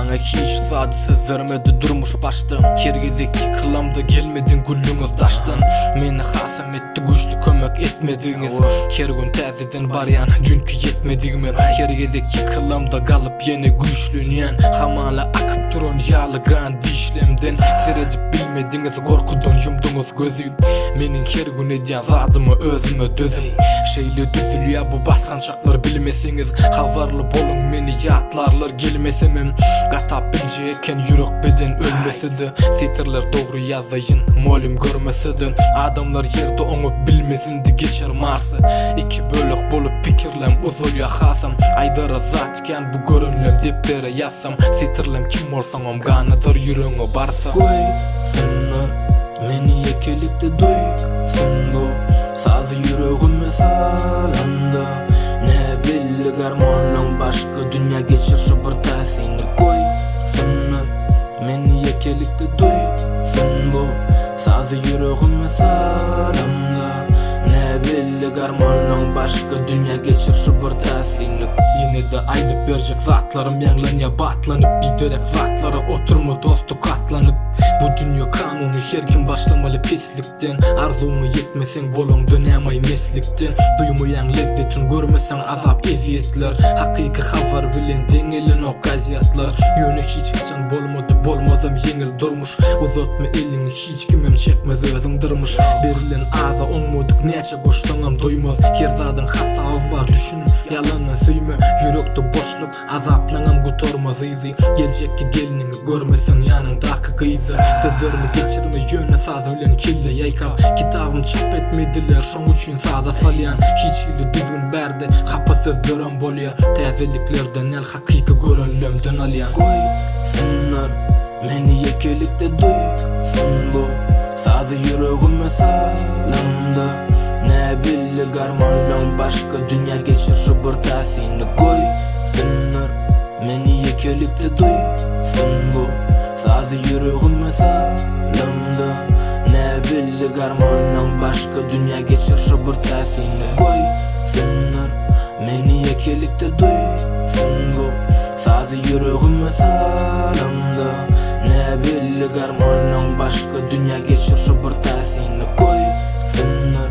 Maňa hiç zady syzdyrmady durmuş başda. Her gezek ýykylamda gelmediň güllüňiz daşdan. Meni hasam etdi güýçli kömek etmedigiňiz. Her gün täzeden barýan düýnki ýetmedigime. Her gezek ýykylamda galyp ýene güýçlenýän. Hamala akyp duran ýaly gan dişlemden. Seredip bilmediňiz gorkudan ýumduňyz gözi. Meniň her gün edýän zadyma özüme dözüm. Şeýle düzülýär bu basgançaklar bilmeseňiz. Habarly boluň meni ýatlarlar gelmesemem. Gatap biljek eken ýürek beden ölmese-de. Setirler dogry ýazaýyn molim görmese-de. Adamlar ýerde oňup bilmez indi geçer Marsa. Iki bölek bolup pikirlem uzalýar hasam. Aýdara zat kän bu görenlem depdere ýazsam. Setirlem kim bolsaňam ganadar ýüregiňe barsa. Goýsunlar meni ýekelikde duýsun bu sazy ýüregime salamda. Näbelli garmonlaň başga dünýä geçir şu bir täsinlik. Goýsunlar meni ýekelikde duýsun bu sazy ýüregime salamda. Näbelli garmonlaň başga dünýä geçir şu bir täsinlik. Ýene-de aýdyp berjek zatlarym ýaňlanýar batlanyp biderek zatlara oturma dost tukatlanyp bu dünýe kanuny her kim başlamaly peslikden arzuwyňa ýetmeseň bolaňda nämaý meslikden duýmaýaň lezzetin görmeseň azap ezýetler hakyky habar bilen deňelenok gazetler ýöne hiç haçan bolmady bolmazam ýeňil durmuş uzatma eliňi hiç kimem çekmez özüň dyrmyş berilen aza oňmadyk näçe goşsaňam doýmaz her zadyň hasaby bar düşün ýalana söýme ýürekde boşluk azaplaňam gutarmaz yzy geljekki gelniňi görmeseň ýanyňdaky gyzy sözlerimi geçirme ýöne saz bilen kelle ýaýkap kitabym çap etmediler şoň üçin saza salýan hiç hili düzgün bärde hapa sözlerem bolýa täzeliklerden el hakyky görenlemden alýan. Goýsunlar meni ýekelikde duýsun bu sazy ýüregime salamda Näbelli garmonlaň başga dünýä geçir şu bir täsinlik Goýsunlar meni ýekelikde duýsun bu sazy ýüregime salamda Näbelli garmonlaň başga dünýä geçir şu bir täsinlik Goýsunlar meni ýekelikde duýsun bu sazy ýüregime salamda Näbelli garmonlaň başga dünýä geçir şu bir täsinlik Goýsunlar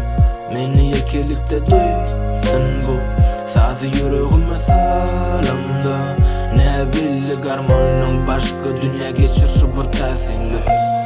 meni ýekelikde duýsun bu sazy ýüregime salamda Näbelli garmonlaň başga dünýä geçir şu bir täsinlik.